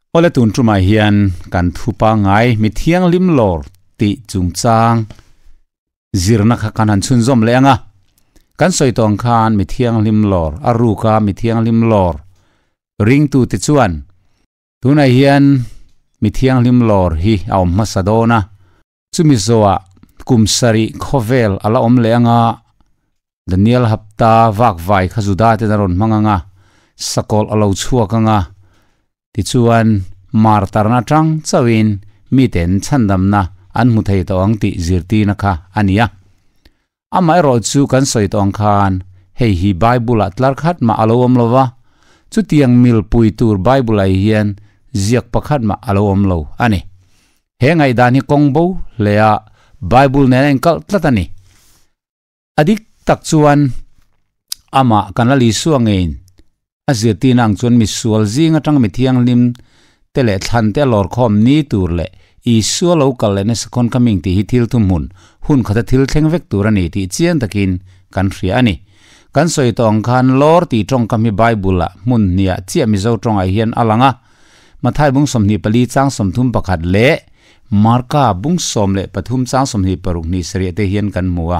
Awle tun tumah hian kan thu pangngai mi thianghlim lawr tih chungchang zirna kha kan han chhunzawm leh ang a. Kan sawi tawng khan mi thianghlim lawr a ruka mi thianghlim lawr ringtute chuan tunah hian mi thianghlim lawr hi a awm hmasa dawn a. Chumi zawhah kum sarih khawvel a la awm leh ang a, Daniel hapta vakvai kha Juda ten a rawn hmang ang a, sakawlh a lo chhuak ang a, tichuan martarna atang chauhin miten chhandamna an hmu thei tawh ang tih zirtirna kha a ni a. Amaherawh chu kan sawi tawh ang khan hei hi Bible-ah tlar khat mah a lo awm lo va, chutiang milpui tur Bible-ah hian ziak pakhat mah a lo awm lo a ni. He ngaihdan hi kawng bo hle a, Bible nen a inkalh tlat a ni. A dik tak chuan amah kan la Isua ngeiin a zirtirna ang chuan misual zing atang mi thianghlim te leh thlan te a lawrkhawm ni tur leh Isua lo kal lehna second coming tih hi thil thuhmun hun khata thil thleng vek tur a ni tih chiang takin kan hria a ni. Kan sawi tawh ang khan lawr tih tawngkam hi Bible-ah hmun hniah chiah Mizo tawngah hian a lang a, Mathai bung 24 chang 31 leh Marka bung 13 chang 26 ni sarih te hian kan hmu a.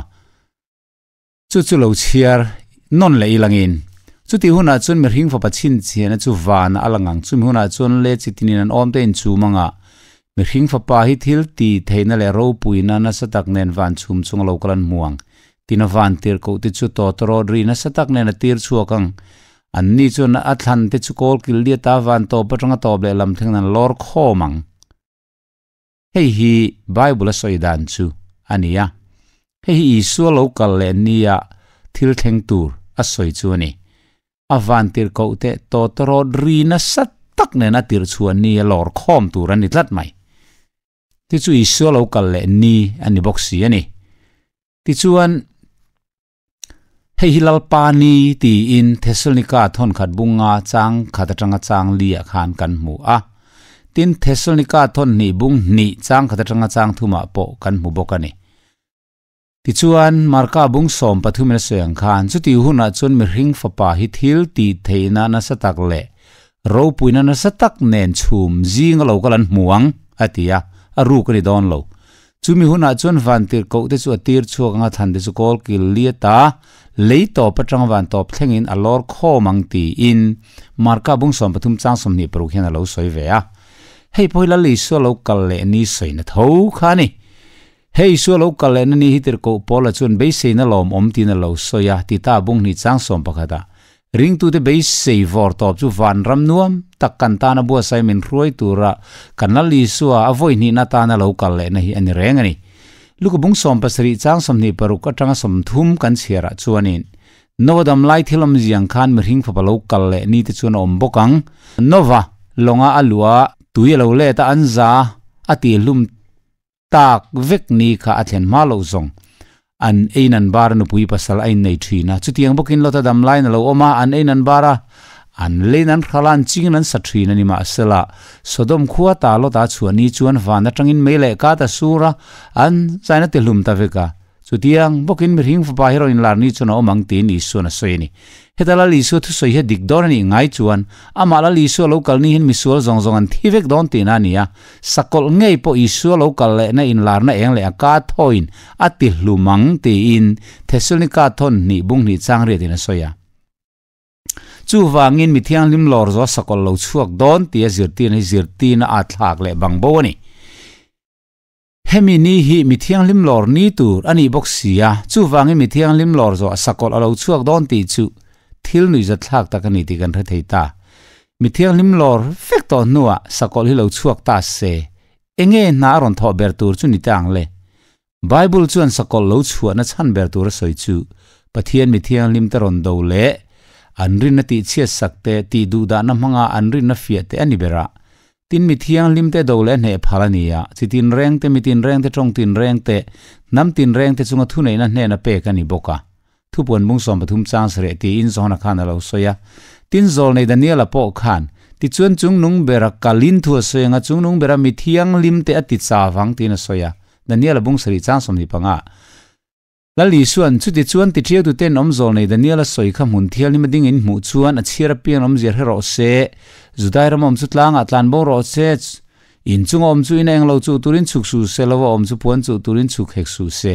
Chu chu lo chhiar nawn leh ilangin chuti hunah chuan mihring fapa chhinchhiahna chu vanah a lang ang. Chumi hunah chuan le chitinin an awm te inchum anga mihring fapa hi thil ti theihna leh ropuina nasa tak nen van chhum chunga lo kal an hmu ang. Tina van tirhkoh te chu tawtawrawt ri nasa tak nen a tir chhuak ang. An ni chuan a thlan te chu kawl kil liat a van tawp atanga tawp leh lam thleng an lawr khawm ang. Hei hi Bible a sawi dan chu a ni a. Hei hi Isua lo kal leh nia thil thleng tur a sawi chu a ni. A van tirhkoh te tawtawrawt ri nasa tak nen a tirh chhuah ni a lawr khawm tur a ni tlat mai. Ti chu Isua lo kal leh ni a ni bawk si a ni. Tichuan, hei hi Lalpa ni tiin Thessalonika thawnkhat bunga chang khat atanga chang liah khan kan hmu a. Tin, Thessalonika thawn hnih bung hnih chang khat atanga chang thumah pawh kan hmu bawk a ni. Tichuan, Marka bung 13 in a sawi ang khan, chuti hunah chuan mihring fapa hi thil tih theihna nasa tak leh ropuina nasa tak nen chhum zinga lo kal an hmu ang, a ti a, a ruk a ni dawn lo. Chumi hunah chuan vantirhkoh te chu a tir chhuak anga thlan te chu kawl kil liat a, lei tawp atanga van tawp thlengin a lawr khawm ang tiin Marka bung 13 chang 26 hian a lo sawi ve a. Hei pawh hi Lal Isua lo kal leh ni sawina tho kha a ni. Hei Isua lo kal lehna ni hi tirhkoh Paula chuan beiseina lawmawm tiin a lo sawi a, Tita bung hnih chang 11 ah. Ringtute beisei vawr tawp chu vanram nuam tak kan tana buatsaih min hruai tura kan Lal Isua a vawi hnihna tana lo kal lehna hi a ni reng a ni. Luka bung 70 chang 26 atanga 30 kan chhiarah chuanin Nova dam lai thil awmziang khan mihring fapa lo kal leh ni te chuan a awm bawk ang. Nova lawnga a luh a, tui a lo let a, an za a tihhlum tak vek ni kha a thlen hma loh zawng. An ein an bar a nupui pasal a innei thin a, chutiang bawkin Lota dam laiin a lo awm a, an ein an bar a, an lein an hral a, an chingin an sa thin a ni. Mahsela, Sodom khua ta Lota chhuah ni chuan van atangin mei leh kat a sur a, an zain a ti hlum ta vek a. Chutiang bawkin mihring fapa hi rawn inlar ni chuan a awm ang tiin Isua'n a sawi a ni. Heta Lal Isua thusawi hi a dik dawn a nih ngai chuan, amah Lal Isua lo kal ni hian misual zawng zawng an thi vek dawn tihna a ni a. Sakawlh ngei pawh Isua lo kal lehna inlarna eng leh a ka thawiin a ti hlum ang tiin Thessalonika thawn hnih bung hnih chang riatin a sawi a. Chuvangin mi thianghlim lawr zawh sakawlh lo chhuak dawn tia zirtirna hi zirtirna a thlak leh bang bo a ni. Hemi ni hi mi thianghlim lawr ni tur a nih bawk si a, chuvangin mi thianghlim lawr zawh sakawlh a lo chhuak dawn tih chu thil nuihzatthlak tak a ni tih kan hre thei ta. Mi thianghlim lawr vek tawh hnuah sakawlh hi lo chhuak ta se, enge hna a rawn thawh ber tur chu ni ta ang le? Bible chuan sakawlh lo chhuahna chhan ber tur a sawi chu Pathian mi thianghlim te rawn do leh an rinna tihchhiat sak te, tih duhdahna hmanga an rinna fiah te a ni ber a. Tin mi thianghlim te do leh hneh phal a ni a, chi tinreng te, mi tinreng te, tawng tinreng te, hnam tinreng te chunga thuneihna hnena pek a ni bawk a. Thupuan bung 13 chang sareh tiin Johana khan a lo sawi a. Tin zawlnei Daniela pawh khan, Tichuan chungnung bera kalin thu a sawi anga chungnung bera mi thianghlim te a ti cha vang tiin a sawi a. Daniela bung sarih chang 25. Lal Isua'n chuti chuan ti ṭiaututen awmzawl nei Daniela sawi kha hmun thianghlim a ding in hmuh chuan a chhiar apiang awmzia hre rawh se, Judai ram awm chu tlangah tlan bo rawh se, in chunga awm chu in a englo chuh turin chhuk suh se, lova awm chu puan chuh turin chhuk hek suh se,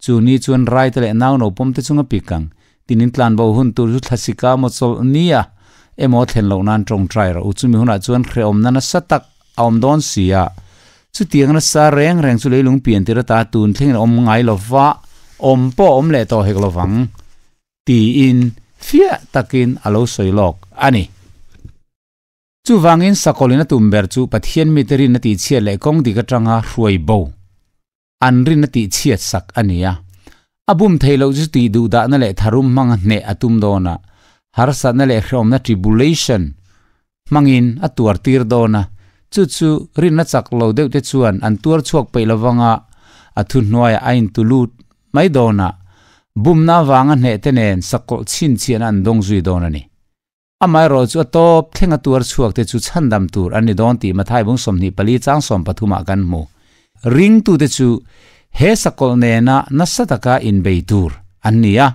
chu ni chuan raite leh nau naupawm te chunga pik ang tin in tlan bo hun tur chu thlasika maw chawlh nia emaw thlen loh nan tawngtai rawh u, chumi hunah chuan hrehawmna nasa tak a awm dawn si a, chutiang nasa reng reng chu leilung pian tir ata tun thlengin a awm ngai lo va, awm pawh a awm leh tawh hek lo vang, tiin fiah takin a lo sawi lawk a ni. Chuvangin Sakawlin a tum ber chu Pathian mite rinna tihchhiat leh kawng dik atanga hruai bo an rinna tihchhiat sak a ni a. A bum theih loh chu tih duhdahna leh tharum hmanga hneh a tum dawn a, harsatna leh hrehawmna tribulation hmangin a tuar tir dawn a, chu chu rinna chak lo deuh te chuan an tuar chhuak peih lovanga a thuhnuaiah a intulut mai dawn a, bumna avanga hneh te nen sakawlh chhinchhiahna an dawng zui dawn a ni. Amaherawh chu a tawp thleng a tuar chhuak te chu chhandam tur an ni dawn tih Mathai bung 24 chang 13 ah kan hmu. Ringtute chu he sakawlh nena nasa taka inbei tur an ni a.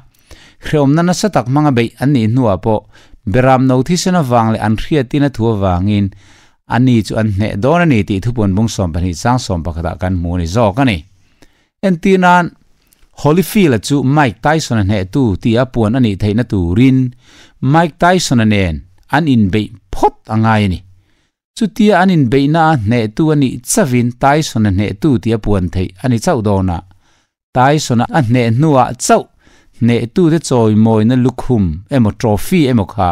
Hrehawmna nasa tak hmanga beih an nih hnuah pawh Beram no thisen avang leh an hriatin a thu avangin ani chu an hneh dawn a ni tih thupuan bung 12 chang 11 ah kan hmu a ni zawk a ni. Entir nan, Holyfield-a chu Mike Tyson-a hnehtu tia puan a nih theihna turin Mike Tyson-a nen an inbeih phawt a ngai a ni. Chutia an inbeihna a hnehtu a nih chauhin Tyson-a hnehtu tia puan theih a ni chauh dawn a. Tyson-a a hneh hnuah chauh hnehtute chawimawina lukhum emaw trophy emaw kha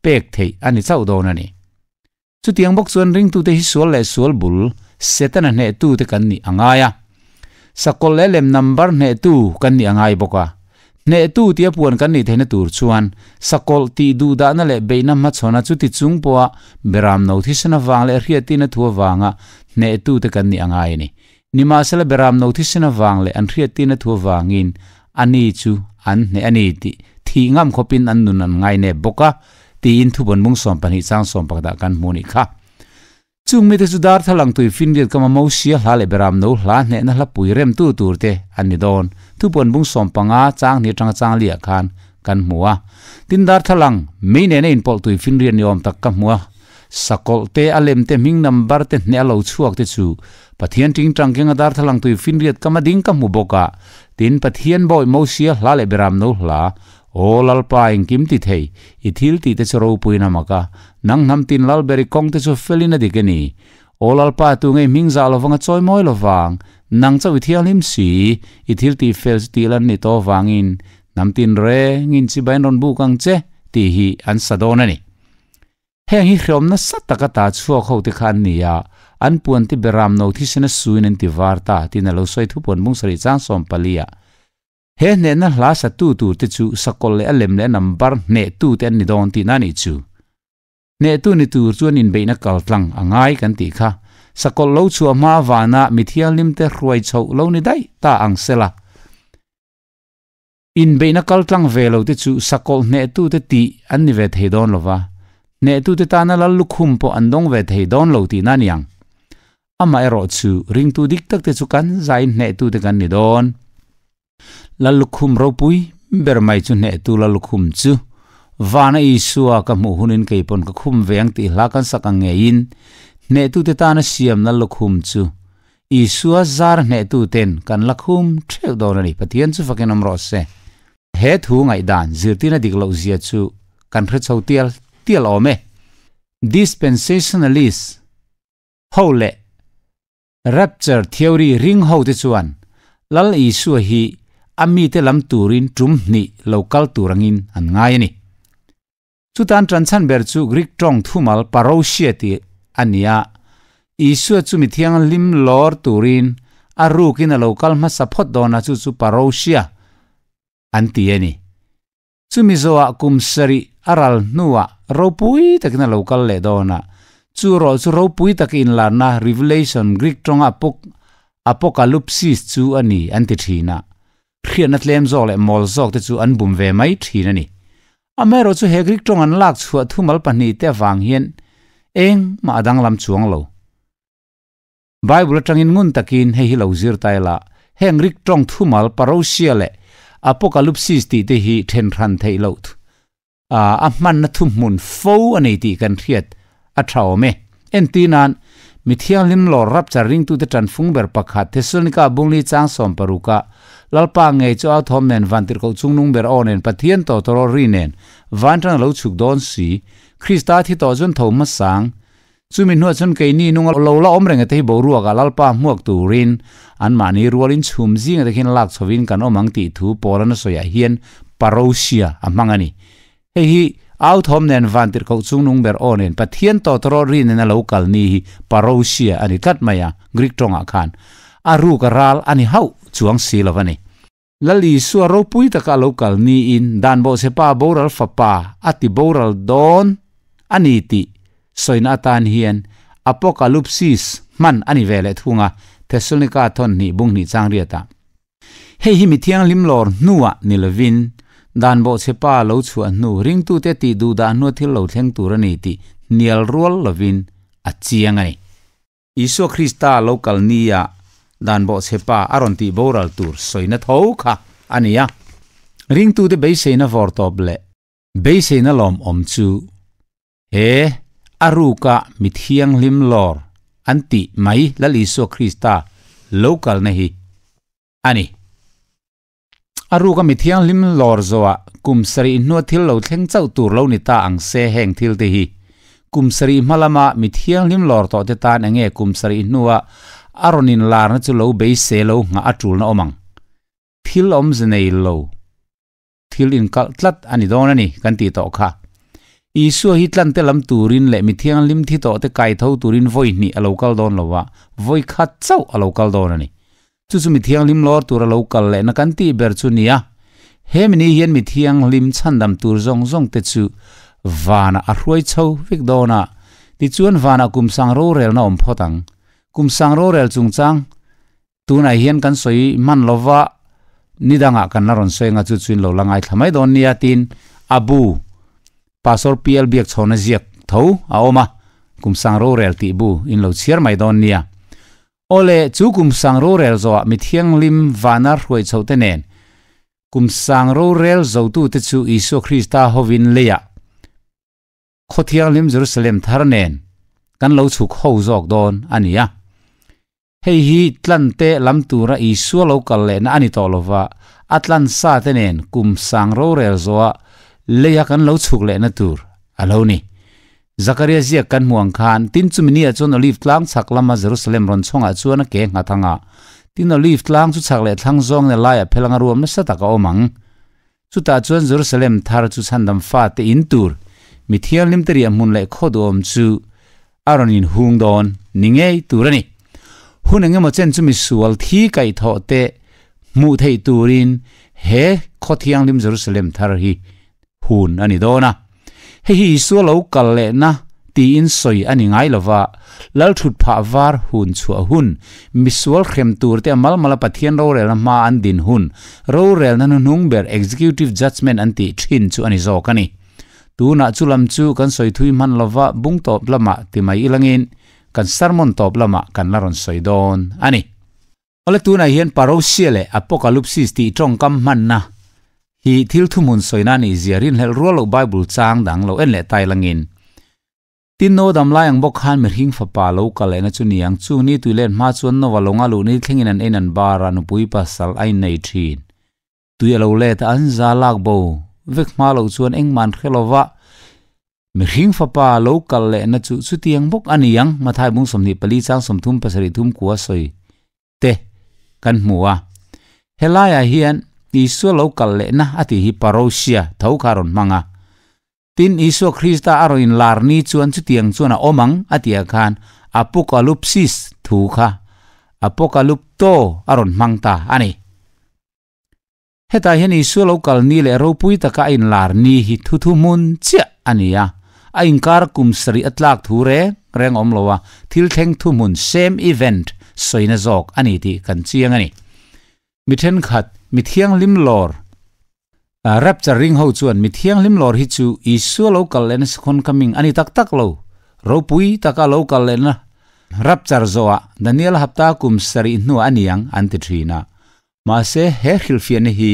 pek theih a ni chauh dawn a ni. Chutiang bawk chuan ringtute hi sual leh sual bul, Setana hnehtute kan nih a ngai a. Sakawlh leh lem number hnehtu kan nih a ngai bawk a. Hnehtu tia puan kan nih theihna tur chuan sakawlh tih duhdahna leh beihna hmachhawna chuti chung pawha beram no thisen avang leh hriattina thu avanga hnehtute kan nih a ngai a ni. Nimahsela beram no thisen avang leh an hriattina thu avangin ani chu an hneh a ni tih thih ngam khawpin an nun an ngainep bawk a. Tiin thubawn mung 12 chang 11 ah kan hmu nih kha. Chung mite chu darthlalang tui finriat kama Mosia hla leh Beram no hla hnehna hla pui remtu tur te an ni dawn. Thubawn bung 15 chang hnih atanga chang li ah khan kan hmu a. Tin darthlalang mei nena inpawlh tui finriat ni awm tak ka hmu a. Sakawlh te, a lem te, hming number te hneh a lo chhuak te chu Pathian tingtang kenga darthlalang tui finriat kama ding ka hmu bawk a. Tin Pathian bawi Mosia hla leh Beram no hla Aw Lalpa engkim ti thei, i thil tih te chu ropuiin a mak a, nang hnam tin Lalber i kawng te chu felin a dik a ni. Aw Lalpa tu ngei hming zah lovang a chawi mawi lovang, nang chauh i thianghlim si, i thil tih fel chu tih lan ni tawh avangin hnam tin rengin chibai an rawn buk ang che, tih hi an sa dawn a ni. Heng hi hreawm nasa taka ta chhuak ho te kha an ni a, an puan te beram no thisen a suin an ti var ta, tiin a lo sawi thupuan bung sarih chang 14 ah. He hnehna hla satu turte chu sakawlh leh a lem leh a number hnehtute an ni dawn tihna a nih chu. Hnehtu ni tur chuan inbeihna kal tlang a ngai kan tih kha. Sakawlh lo chhuah hma vana mi thianghlimte hruai chhoh lo ni daih ta ang sela. Inbeihna kal tlang ve lo te chu sakawlh hnehtute tih an ni ve thei dawn lo va, hnehtute tana lal lukhum pawh an dawng ve thei dawn lo tihna a ni ang. Amaherawh chu ringtu dik tak te chu kan zaiin hnehtute kan ni dawn. Lallukhum ropui ber mai chu hnehtu Lallukhum chu Vana Isua ka hmuh hunin kei pawn ka khum ve ang tih hla kan sak ang ngeiin hnehtute tana siam Lallukhum chu Isua zar hnehtuten kan la khum theuh dawn a ni. Pathian chu fakin awm rawh se. He thu ngaihdan zirtirna dik loh zia chu kan hre chho tial tial awm e. Dispensationalist. Ho leh Rapture theory ring ho te chuan Lal Isua hi a mite lam turin tum hnih lo kal tur angin an ngai a ni. Chutan tanchhan ber chu Greek tawng thumal parousia tih a ni a, Isua chu mi thianghlim lawr turin a rukin a lo kal hmasa phawt dawn a, chu chu parousia an ti a ni. Chumi zawhah kum sarih a ral hnuah ropui takin a lo kal leh dawn a, chu rawh chu ropui taka inlarna, revelation, Greek tawnga apokalupsis chu a ni an ti thin a. Hriatna tlem zawk leh mawl zawk te chu an bum ve mai thin a ni. Amaherawh chu he Greek tawng an lak chhuah thumal pahnih te avang hian engmah a danglam chuang lo. Bible atangin ngun takin hei hi lo zir ta ila, heng Greek tawng thumal parousia leh Apocalypsis tih te hi then hran theih loh a hmanna thuhmun fo a nei tih kan hriat a tha awm e. Entirnan, mi thianghlim lawr rapture ringtute tanfung ber pakhat Thessalonika bungli chang 16 ah Lalpa ngei chu au thawm nen vantirhkoh chungnung ber aw nen Pathian tawtawraw ri nen van tang a lo chhuk dawn si. Krista thi tawh chuan tho hmasang. Chumi hnuah chuan keini nunga lo la awm reng te hi boruakah Lalpa hmuak turin anmahni rualin chhum zinga te khian lak chhovin kan awm ang tih thu Paul-an a sawiah hian parousia a hmang a ni. Hei hi au thawm nen vantirhkoh chungnung ber aw nen Pathian tawtawrawt ri nena lo kal ni hi parousia a ni tlat mai a, Greek tawngah khan a ruk a ral a ni hauh chuang si lo a ni. Lal Isua ropui taka a lo kal niin dan bawhchhepa boral fapa a ti boral dawn a ni tih sawina atan hian Apokalupsis hman a ni ve leh thung a, Thessalonika thawn hnih bung hnih chang riatah. Hei hi mi thianghlim lawr hnuah ni lovin dan bawhchhepa lo chhuah hnu ringtute tih duhdah hnua thil lo thleng tur a ni tih hnial rual lovin a chiang a ni. Isua Krista lo kal nia dan bawhchhepa a rawn tih boral tur sawina tho kha a ni a. Ringtute beiseina vawr tawp leh beiseina lawmawm chu he a ruka mi thianghlim lawr an tih mai Lal Isua Krista lo kalna hi a ni. A ruka mi thianghlim lawr zawhah kum sarih hnua thil lo thleng chauh tur lo ni ta ang se heng thil te hi. Kum sarih hma lama mi thianghlim lawr tawh te tan enge kum sarih hnua a rawn inlarna chu lo beisei lo nghah a tulna awm ang. Thil awmze nei lo. Thil inkalh tlat a ni dawn a ni kan tih tawh kha. Isua hi tlante lam turin leh mi thianghlim thi tawh te kai tho turin vawi hnih a lo kal dawn lo a, vawi khat chauh a lo kal dawn a ni. Chu chu mi thianghlim lawr tur a lo kal lehna kan tih ber chu nia. He mini hian mi thianghlim chhandam tur zawng zawng te chu vanah a hruai chho vek dawn a, tichuan vanah kum sang rorelna awm phawt ang. Kum sang rorel chungchang Tunah hian kan sawi hman lova, ni dangah kan la rawn sawi anga chu chuin lo la ngaithla mai dawn nia tiin a bu Pastor PL Biakchhawna ziak tho a awm a, Kum Sang Rorel tih bu in lo chhiar mai dawn nia. Awle, chu Kum Sang Rorel zawhah mi thianghlim vana hruai chhoh te nen Kum Sang Rorel zotute chu Isua Krista hovin leiah Khaw thianghlim Jerusalem thar nen kan lo chhuk ho zawk dawn a ni a. Hei hi tlante lam tura Isua lo kal lehna a ni tawh lova, a tlan sa te nen kum sang rorel zawha leia kan lo chhuk lehna tur a lo ni. Zakaria ziak kan hmu ang khan, tin chumi ni ah chuan Olive tlang chhak lama Jerusalem rawn chhawngah chuan a ke nghat ang a, tin Olive tlang chu chhak leh thlang zawng nen laiah phelanga ruam nasa tak a awm ang. Chutah chuan Jerusalem thar chu chhandam fate in tur, mi thianghlimte riah hmun leh khaw duhawm chu a rawn inhung dawn ni ngei tur a ni. Hun engemaw chen chu misual thi kaihthawh te hmuh theih turin he khaw thianghlim Jerusalem thar hi hun a ni dawn a. Hei hi Isua lo kal lehna tiin sawi a ni ngai lo va, Lal thut phah var hun chhuah hun, misual hrem turte a malmala Pathian rorelna hma an din hun, rorelna hnuhnung ber executive judgement an tih thin chu a ni zawk a ni. Tunah chu lam chu kan sawi thui hman lo va, bung tawp lamah ti mai ilangin kan sermon tawp lamah kan la rawn sawi dawn a ni. Awle tunah hian Parousia leh Apokalupsis tih tawngkam hmanna hi thil thuhmun sawina a nih zia rinhlelh rual loh Bible chang dang lo en leh tai langin tin no dam lai ang bawk khan mihring fapa lo kal lehna chu ni ang chung ni tui len hma chuan Nova lawnga luh ni thlengin an ein an bar a nupui pasal a innei thin. Tui a lo let a an za lak bo vek hma loh chuan engmah an hre lova mihring fapa lo kal lehna chu chutiang bawk a ni ang Mathai bung 24 chang 37 thum kua sawi te kan hmu a. Helaiah hian Isua lo kal lehna a tih hi parousia tho kha a rawn hmang a. Tin, Isua Krista a rawn inlar ni chuan chutiang chuan a awm ang a tihah khan apokalupsis thu kha apokalupto a rawn hmang ta a ni. Hetah hian Isua lo kal ni leh ropui taka a inlar ni hi thu thu hmun chiah a ni a, a inkar kum sarih a tlak thu reng reng awm lo a, thil thleng thu hmun, same event, sawina zawk a ni tih kan chiang a ni. Mi thenkhat, mi thianghlim lawr, Rapture ring ho chuan mi thianghlim lawr hi chu Isua lo kal lehna second coming a ni tak tak lo. Ropui taka lo kal lehna Rapture zawhah Daniel hapta kum sarih hnuah a ni ang an ti thin a. Mahse he hrilhfiahna hi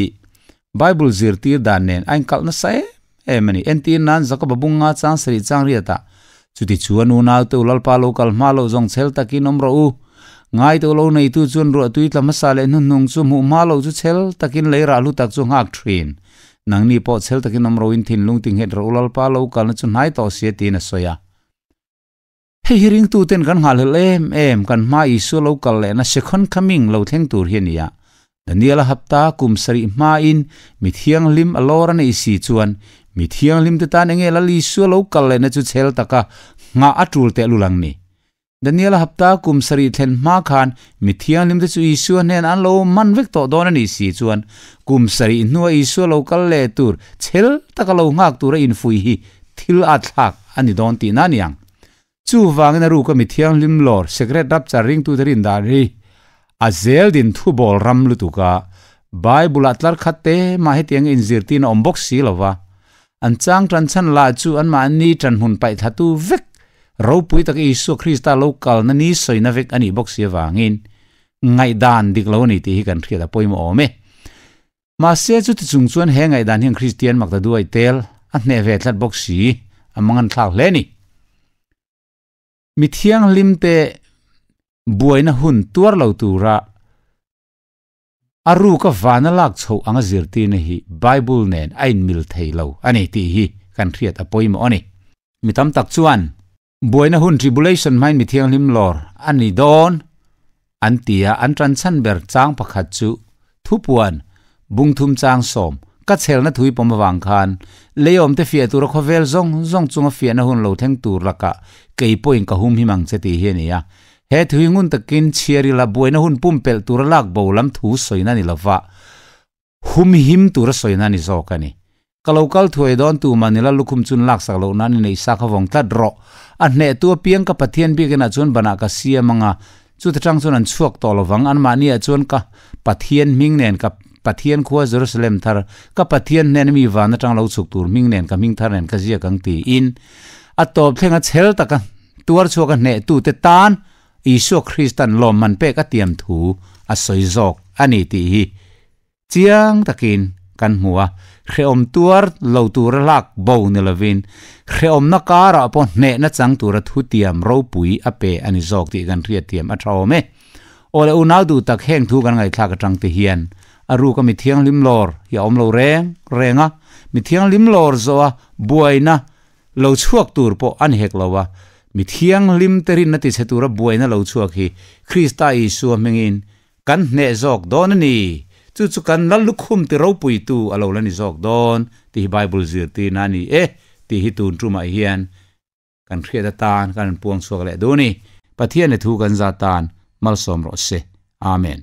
Bible zirtir dan nen a inkalh nasa em em a ni. Entir nan Jakoba bunga chang sarih chang riatah, Chuti chuan unaute u Lalpa lo kal hma loh zawng chhel takin awm rawh u. Ngaite u lo neitu chuan ruah tui tla hmasa leh hnuhnung chu hmuh hma loh chu chhel takin lei rah hlu tak chu nghak thin. Nangni pawh chhel takin awm rawhin thinlung tinghet rawh u Lalpa lo kalna chu hnai tawh sia tiin a sawi a. Hei hi ringtuten kan nghahhlelh em em, kan hma Isua lo kal lehna second coming lo thleng tur hi a ni a. Daniel-a hapta kum sarih hmain mi thianghlim a lawr a neih si chuan mi thianghlimte tan enge Lal Isua lo kal lehna chu chhel taka nghah a tul tehlul ang ni. Daniel-a hapta kum sarih thlen hma khan mi thianghlimte chu Isua hnenah an lo man vek tawh dawn a nih si chuan kum sarih hnua Isua lo kal leh tur chhel taka lo nghak tura infuih hi thil a thlak a ni dawn tihna a ni ang. Chuvangin a ruka mi thianghlim lawr secret rapture ringtute rin dan hi a zel din thubawl ram lutuk a, Bible-ah tlar khat te mah hetiang inzirtirna awm bawk si lo va, an chang tan chhan lah chu anmahni tanhmun paih thlatu vek ropui tak Isua Krista lo kalna ni sawina vek a nih bawk si avangin ngaihdan dik lo a ni tih hi kan hriat a pawimawh awm e. Mahse chuti chung chuan he ngaihdan hian Kristian makta duai tel a hneh ve tlat bawk si, a mangan thlak hle a ni. Mi thianghlimte buaina hun tuar lo tura a ruka vana lak chhoh anga zirtirna hi Bible nen a inmil thei lo a ni tih hi kan hriat a pawimawh a ni. Mi tam tak chuan Buaina hun tribulation hmain mi thianghlim lawr a ni dawn an ti a, an tanchhan ber chang pakhat chu thupuan bungthum chang sawm ka chhelna thui pawm avang khan leiawmte fiah tura khawvel zawng zawng chunga fiahna hun lo thleng tur lakah kei pawhin ka hum him ang che tih hi a ni a. He thui ngun takin chhiar ila buaina hun pumpelh tura lak bo lam thu sawina ni lova Humhim tura sawina ni zawk a ni. Ka lo kal thuai dawn tu Manila lukhum chun laksak loh nan i neih sa kha vawng tlat rawh. A hnehtu apiang ka Pathian biakinah chuan banah ka siam ang a, chuta tang chuan an chhuak tawh lovang. Anmahniah chuan ka Pathian hming nen ka Pathian khua Jerusalem thar, ka Pathian hnena mi van atang lo chhuk tur hming nen ka hming thar nen ka ziak ang tiin a tawp thlenga chhel taka tuar chhuak a hnehtute tan Isua Kristan lawmman pek a tiam thu a sawi zawk a ni tih hi chiang takin kan hmu a, hrehawm tuar lo tura lak bo ni lovin hrehawmna karah pawh hnehna chang tura thutiam ropui a pe a ni zawk tih kan hriatthiam a tha awm e. Aw le unau duh tak heng thu kan ngaihthlak atang te hian a ruka mi thianghlim lawr hi a awm lo reng reng a, mi thianghlim lawr zawha buaina Lo chhuak tur pawh a ni hek lo a, mi thianghlim te rinna tichhe tura buaina lo chhuak hi Krista Isua hmingin kan hneh zawk dawn a ni. Chu chu kan Lal lukhum ti ropuitu a lo la ni zawk dawn tih hi Bible zirtirna a ni e tih hi tun tumah hian kan hriat atan kan rawn puang chhuak leh duh a ni. Pathian leh thu kan za tan malsawm rawh se. Amen.